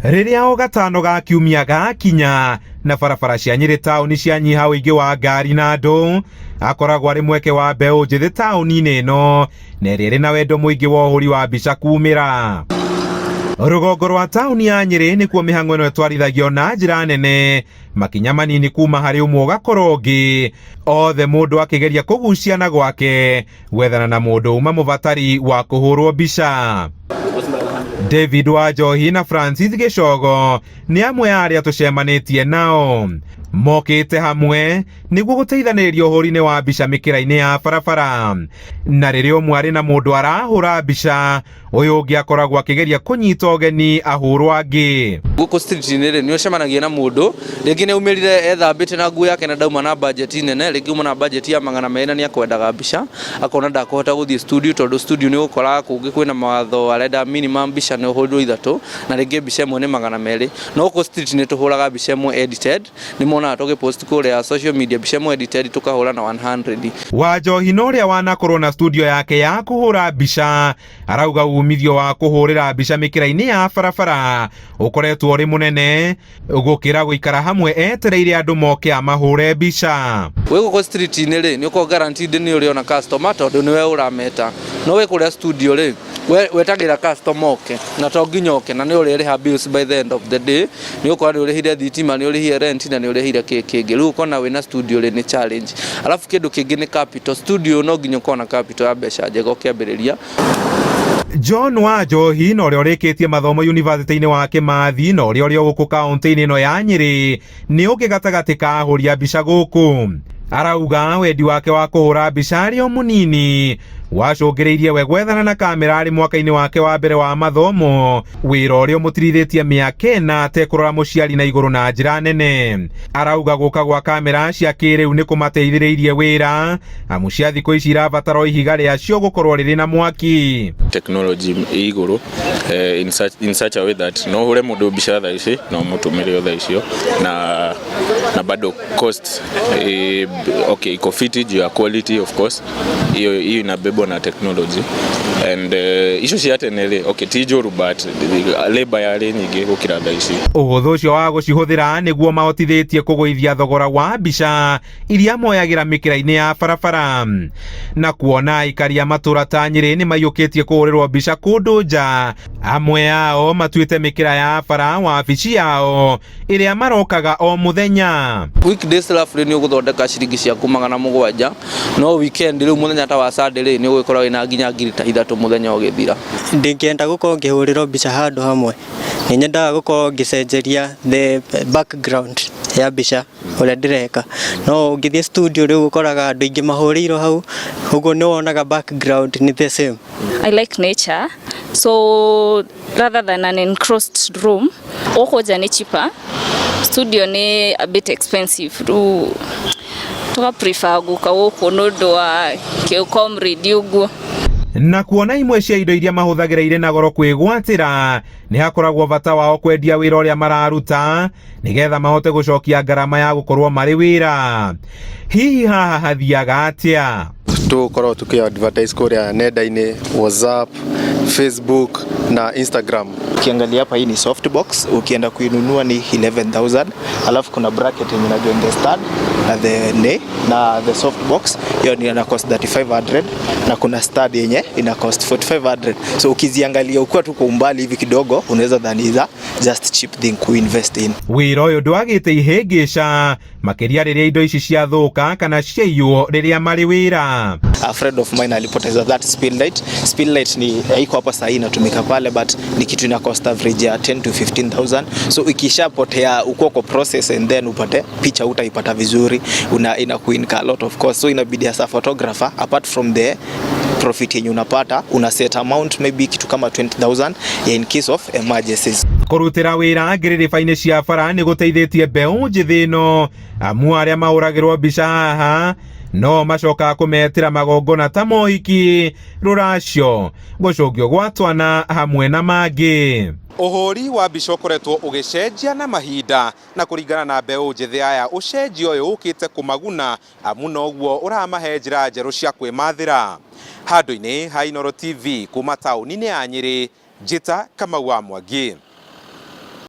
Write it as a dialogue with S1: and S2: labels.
S1: Rĩrĩa o gatano ga kiumia gakinya na barabara cia Nyĩrĩ taũni cianyiha ũingĩ wa ngari na andũ, akoragwo arĩ mweke wa mbeũ njĩthĩ taũni-inĩ ĩno na ĩrĩa ĩrĩ na wendo mũingĩ wa ũhũri wa mbica kumĩra. Rũgongo rwa taũni ya Nyĩrĩ nĩkuo mĩhang'o ĩno ĩtwarithagio na njĩra nene, makinya manini kuma harĩ ũmwe ũgakora ũngĩ, othe mũndũ akĩgeria kũgucia na gwake gwethana na mũndũ uma mũbatari wa kũhũrwo mbica. David Wanjohi na Francis Gĩcogo nĩ amwe a arĩa tũcemanĩtie nao. Mokĩte hamwe nĩguo gũteithanĩrĩria ũhũri-inĩ wa mbica mĩkĩra-inĩ ya barabara. Na rĩrĩa ũmwe arĩ na mũndũ arahũra mbica, ũyũ ũngĩ akoragwo akĩgeria kũnyita ũgeni ahũrwo angĩ.
S2: Gũkũ street-inĩ rĩ, nĩ ũcemanagia na mũndũ, rĩngĩ nĩ aumĩrire ethambĩte na nguo yake na ndauma na budget nene, rĩngĩ auma na budget ya 200 na nĩ akwendaga mbica, akona ndakũhota gũthiĩ studio tondũ studio nĩ ũgũkora kũngĩ kwĩna mawatho arenda minimum mbica nĩ ũhũrirwo ithatũ, na rĩngĩ mbica ĩmwe nĩ 200. No gũkũ street nĩ tũhũraga mbica ĩmwe edited, nĩ monaga tũgĩ post kũrĩa social media mbica ĩmwe edited tũkahũra na 100.
S1: Wanjohi na ũrĩa wanakorwo na studio yake ya kũhũra mbica arauga umithio wa kũhũrĩra mbica mĩkĩra-inĩ ya barabara ũkoretwo ũrĩ mũnene gũkĩra gũikara hamwe etereire andũ moke amahũre mbica.
S2: Wĩ gũkũ street-inĩ rĩ, nĩ ũkoragwo guaranteed nĩ ũrĩona customer tondũ nĩwe ũrameta. No wĩ kũrĩa studio rĩ, we wetagĩrĩra customer oke na to nginya oke na nĩ ũrĩrĩha bills by the end of the day. Nĩ ũgũkora nĩ ũrĩhire thitima, nĩ ũrĩhire rent na nĩ ũrĩhire kĩ kĩngĩ. Rĩu ũkona wĩna studio rĩ nĩ challenge. Alafu kĩndũ kĩngĩ nĩ capital. Studio no nginya ũkorwo na capital ya mbeca njega ũkĩambĩrĩria.
S1: John Wanjohi na ũrĩa ũrĩkĩtie mathomo yunivasĩtĩ-inĩ wa Kĩmathi na ũrĩa ũrĩ o gũkũ kaũntĩ-inĩ ĩno ya Nyĩrĩ nĩ ũngĩ gatagatĩ ka ahũri a mbica gũkũ. Arauga wendi wake wa kũhũra mbica arĩ o mũnini wacũngĩrĩirie we gwethana na kamera arĩ mwaka-inĩ wake wa mbere wa mathomo, wĩra ũrĩa ũmũtirithĩtie mĩaka ĩna atekũrora mũciari na igũrũ na njĩra nene. Arauga gũka gwa kamera cia kĩrĩu nĩ kũmateithĩrĩirie wĩra amu cia thikũ ici irabatara o ihiga rĩacio gũkorwo rĩrĩ na mwaki.
S3: Technology ĩ igũrũ in such a way that no ũhũre mũndũ mbica thaa ici na ũmũtũmĩre o thaa icio na bado cost okay, iko fiti juu ya quality. Of course hiyo hiyo inabebwa na technology and icio cia tene rĩ, okay, ti njũru but labor yarĩ nyingĩ gũkĩra thaa ici.
S1: Ũhũthũ ũcio wa gũcihũthĩra nĩguo mahotithĩtie kũgũithia thogora wa mbica iria moyagĩra mĩkĩra-inĩ ya barabara. Na kuona aikari a matũra ta Nyĩrĩ nĩ maiyũkĩtie kũhũrĩrwo mbica kũndũ nja, amwe ao matuĩte mĩkĩra ya bara wabici yao ĩrĩa marokaga o mũthenya.
S2: Weekdays roughly nĩ ũgũthondeka ciringi ciaku 700, no weekend rĩu mũthenya ta wa Sunday rĩ, nĩ ũgũgĩkorwo wĩna nginya 3000 mũthenya ũgĩthira.
S4: Ndingĩenda gũkorwo ngĩhũrĩrwo mbica handũ hamwe, nĩ nyendaga gũkorwo ngĩcenjeria the background ya mbica ũrĩa ndĩreka. No ũngĩthiĩ studio rĩu ũkoraga andũ aingĩ mahũrĩirwo hau, ũguo nĩ wonaga background nĩ the same.
S5: I like nature, so rather than an enclosed room, gũkũ nja nĩ cheaper, studio nĩ a bit expensive, rĩu tũga prefer gũka gũkũ nĩ ũndũ wa kĩ comrade ũguo.
S1: Na kuona imwe cia indo iria mahũthagĩra irĩ na goro kwĩgwatĩra, nĩ hakoragwo bata wao kwendia wĩra ũrĩa mararuta nĩgetha mahote gũcokia ngarama ya gũkorwo marĩ wĩra. Hihi haha hathiaga atĩa?
S6: Tũkoragwo tũkĩ advertise kũrĩa nenda-inĩ, WhatsApp, Facebook na Instagram.
S7: Ukiangalia hapa, hii ni softbox, ukienda kuinunua ni 11,000. Alafu kuna bracket yenye ina join the stand na the ne na the softbox, hiyo ni ina cost 3500, na kuna stand yenye ina cost 4500. So ukiziangalia ukiwa tu kwa umbali hivi kidogo, unaweza dhani is a just cheap thing ku invest in.
S1: Wĩra ũyũ ndwagĩte ihĩngĩca makĩria rĩrĩa indo ici ciathũka kana ciaiywo rĩrĩa marĩ wĩra.
S7: A friend of mine alipoteza that spill light. Spill light ni haiko hapa sahii inatumika pale, but ni kitu ina cost average ya 10 to 15,000. So ikishapotea uko kwa process and then upate picha utaipata vizuri, una ina kuincur a lot of cost. So inabidi as a photographer, apart from the profit yenye unapata, una set amount maybe kitu kama 20,000 ya in case of emergencies.
S1: Kũrutĩra wĩra ngĩrĩrĩba-inĩ cia bara nĩ gũteithĩtie mbeũ njĩthĩ ĩno, amu arĩa mahũragĩrwo mbica haha no macokaga kũmetĩra magongona ta mohiki, rũracio, gũcũngio gwa twana hamwe na mangĩ. Ũhũri wa mbica ũkoretwo ũgĩcenjia na mahinda, na kũringana na mbeũ njĩthĩ aya, ũcenjio ũyũ ũkĩte kũmaguna amu noguo ũramahe njĩra njerũ cia kwĩmathĩra. Handũ-inĩ ha Inooro TV kuma taũni-inĩ ya Nyĩrĩ, njĩta Kamau wa Mwangi.